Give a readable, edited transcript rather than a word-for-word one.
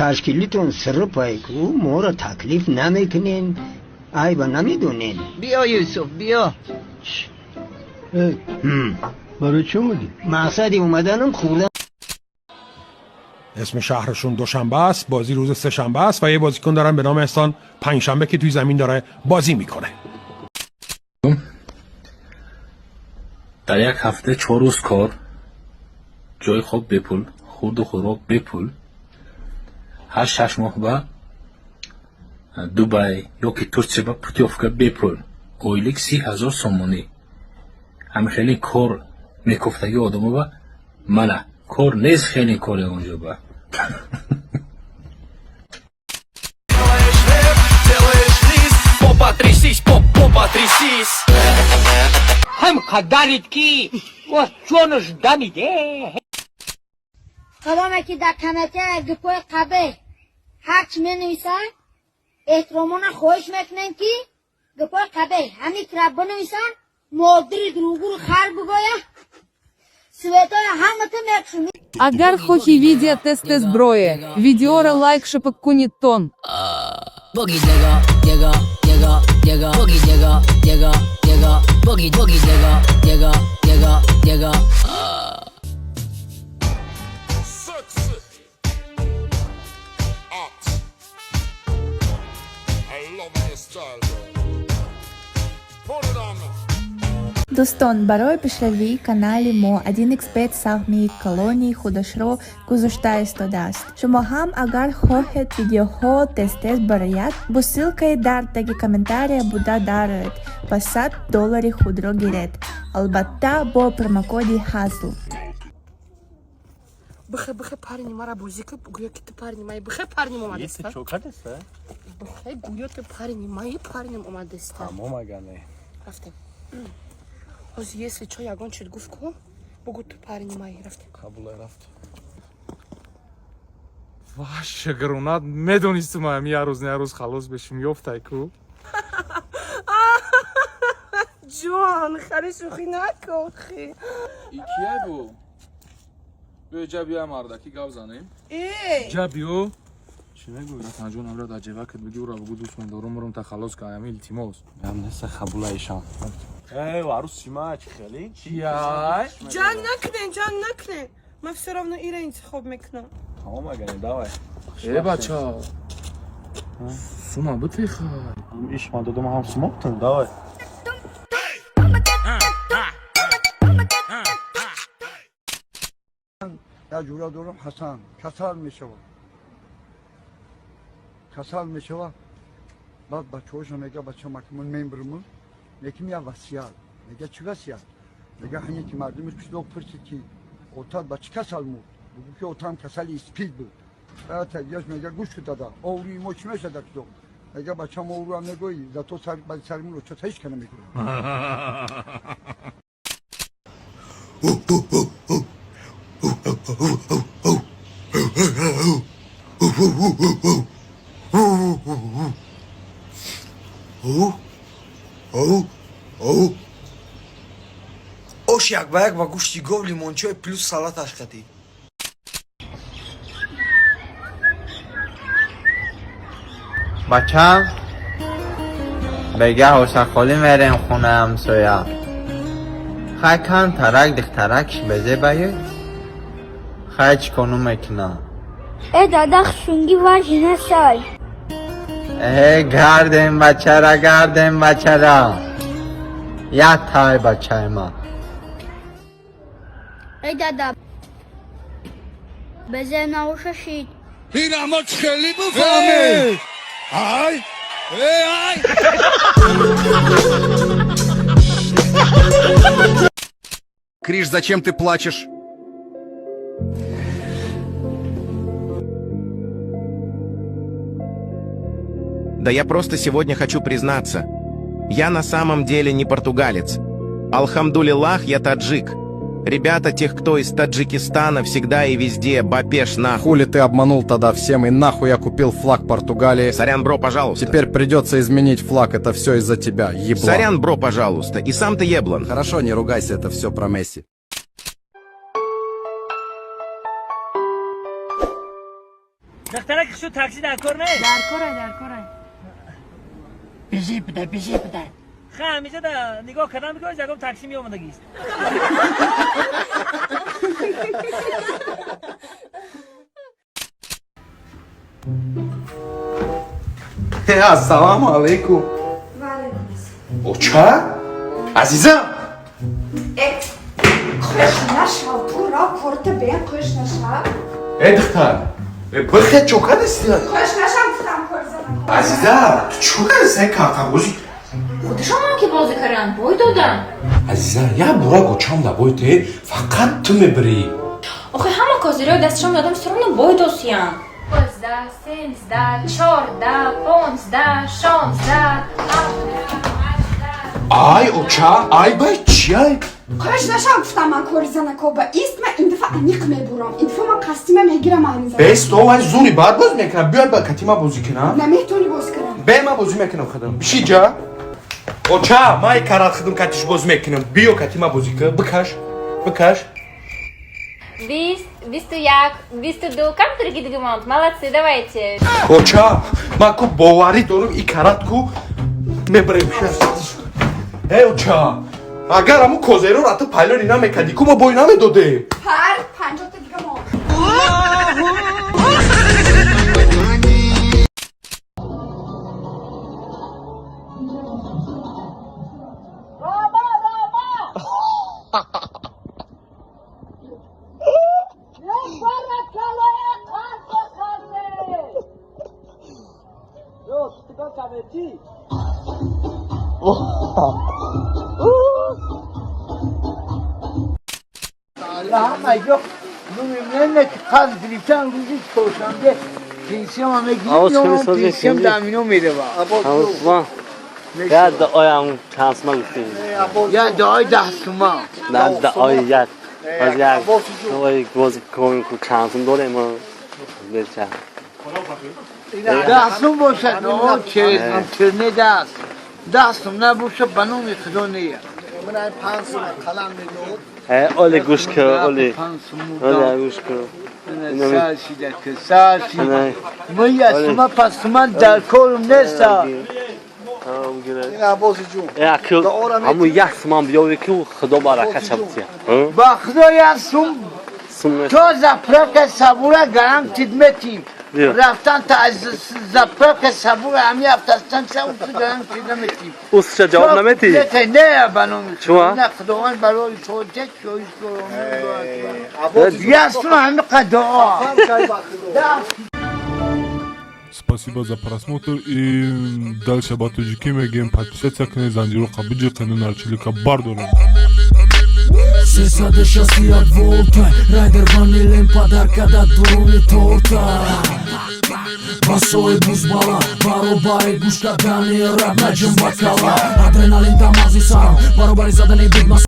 Ташкилитон српай ку моро таклиф намекунен, айба намедонен. Биё, Юсуф, биё. Барои чӣ омадӣ? Мақсади омаданам хӯрдан. اسم شهرشون دوشنبه است، بازی روز سه‌شنبه است و یه بازیکن دارن به نام احسان پنجشنبه که توی زمین داره بازی میکنه. Дар як ҳафта 4 рӯз кор, ҷои хоб бепул, хурду хӯрок бепул, ҳар 6 моҳ ба Дубай ёки Турсия ба путёвка бепул, ойлик 30 000 сомонӣ. Ҳами хеле кор мекофтаги одамо ба мана кор нест, хеле кори онҷо ба. Попа трясись, поп, попа трясись. Ҳам қадарит ки вас ҷонаш дамиде. Кадоме ки дар комментария гапҳои қабеҳ ҳарчи менависанд, эҳтиромона хоҳиш мекунем, ки гапҳои қабеҳ ҳамин кира бинависанд, модири дуруғгӯру хар бигӯя, светои ҳамата мекушем. Агар хохи видео тест брое, видеора лайк шапак кунит тон. Boogie digga, digga, digga, digga, boogie digga, digga, digga, boogie boogie digga, digga, digga, digga. Sexy. Art. I love your style, girl. Put it on me. Дӯстон, барои пешравии канали мо 1xBet саҳми калони худашро гузошта истодааст. Шумо ҳам агар хоҳед, видеоҳо тез-тез барояд, бо ссылкаи дар таги комментария буда дароед ва 100 доллари худро гиред. Албатта, бо промокоди ҳазл. Бихе, бихе, парни мара бозӣ ки, гӯё ки ту парни маи, бихе, парним омадаста. Чо кардеста? Бихе, гӯё ту парни маи, парним омадаста. Тамом, агане. Рафтем. Ҳозир, если чо, ягон чиз гуфт ку, бугу ту парни маи. Рафтем. Қабулай, рафт. Ваше гронат, медонистум, ами як рӯз, не як рӯз халос бешим, ёфтай ку. Ҷон, хари, шӯхӣ накун, хи. И кияй бу? Биё ҷа, биё, мардаки, гап занем. Э! Ҷа, биё. Чӣ мегӯӣ? Ратанҷон, амра дар ҷевакат биги, ура бугу, дӯст медорум, мурум та халос ка, ами, илтимос. Гам неста, қабулайшам. Эй, арӯс чима, чӣ хеле? Кияй? Ҷанг накунен, ҷанг накунен, ман все равно ира интихоб мекунам. Тамом, агане, давай. Э, бача, сума битехай. Иш ман додам, ҳам сума бутун, давай. Як ҷура дорам, Ҳасан, касал мешавад, касал мешавад. Баъд бачаҳошо мега: «Бача, макмон мембирму, лекин як васият». Мега: «Чӣ васият?» Мега: «Ҳане ки мардуми қишлоқ пурсид, ки отат ба чӣ касал мурд, бугӯ, ки отам касали спид буд». Баъд тагияш мега: «Гӯш ку, дада, обрӯи мо чӣ мешавад дар қишлоқ?» Мега: «Бачам, обрӯам мегӯӣ, зато баъди сари мун очата ҳеҷ ка намегӯяд». Ош як ба як ба гӯшти гов, лимончой, плюс салаташ қадӣ. Бачам, бега ҳошахолӣ мерем хонаи ҳамсоя. Хай, кам тарак дихтаракш безебаю, хай, чӣ кону мекунам. Э, дада, хушунги важи насай. Э, гардем бачара, гардем бачара, як тай бачаи ман. Э, дада, безеб навошашид. Ира мо хеле бифаҳмед. Ай! Эй, ай! Криш, зачем ты плачешь? Да я просто сегодня хочу признаться. Я на самом деле не португалец. Алхамдулиллах, я таджик. Ребята, тех, кто из Таджикистана, всегда и везде, бапеш нахуй. Хули ты обманул тогда всем и нахуй я купил флаг Португалии? Сорян, бро, пожалуйста. Теперь придется изменить флаг, это все из-за тебя, еблан. Сорян, бро, пожалуйста. И сам ты еблан. Хорошо, не ругайся, это все про Месси. Духтарак шу такси дар кор нест? Дар корай, дар корай. Бижи буда, бижи буда. Ха, ҳамеша да нигоҳ кардам, бигӯ, ягон такси меомадагист. Ассалому алайкум. Оча? Азизам! Қӯш нашав, ту ра корта бен, қӯш нашав. Э, духтар, бихе чо кардасти? Қӯш нашав, гуфтам, кор занам. Азиза, ту чо кардасти? Картабозӣ? Худашон ки бозӣ карданд, бой доданд. Азиза, як бора гочам набой те, фақат ту мебирӣ. Охи ҳама козирои дасташон додам, всё бой досиян. 12, 13, 14, 15, 16, 17. Ай, оча, ай бай чи ай? Қӯш нашав, гуфтам, ман кори занакоба ист, ман ин дафъа аниқ мебурам. Ин дафъа ман қасдима мегирам ани зан. Бес то, вай зури бад боз мекунам. Биёй ба катима бозӣ кунам. Наметавонӣ боз кунам. Бе, ман бозӣ мекунам худам. Биши ҷа. Оча, ман карат худам катиш боз мекунам. Биё катима бозӣ кун. Бикаш. Бикаш. 20, 21, 22. Компьютер гидгамонт. Молодцы, давайте. Оча, ман ку боварӣ дорам, и карат ку мебарем. Эй, оча, агар ҳамун козероро ту пайлони намекардӣ, ку мо бой намедодем. Пар, 50-та дига монд. Я دعایم چند سوما گفتیم؟ یا دعای 10 سوما. نه دعای یک. باز یک. دعای باز کن چند سوم داره ما بچه. 10 سوم باشد نه چه دست. 10 سوم نباشه به نام خدا نیه. من 5 سوم قلم میدود. اولی گوش کن اولی. اولی گوش کن. سرشیده که سرشیده. من از ما پس من در کارم نیست. این عباس جون. همون یک سوم بیاوری که خدا برکت شد. با خدا یک سوم تا زپرک صبوره گرم تیدمتیم. رفتن تا از زپرک صبوره همی افتستن سه اون تو گرم تیدمتیم. اوست جواب نمیتی؟ نه بنام. نه خداوند برای تو چه چیزی رو. یک سوم همی قدعا. Спасибо за просмотр и дальше ба тоҷикӣ мегӯем, подписаться кунед, занҷироқа биҷиқену нарчилика бардорем. 361 волта райдер ванилем подарка да дуруни торта басои бузбала баробари гӯш кардани раб наҷм ба кала адреналин дар мағзи сарам баробари задани бигмас.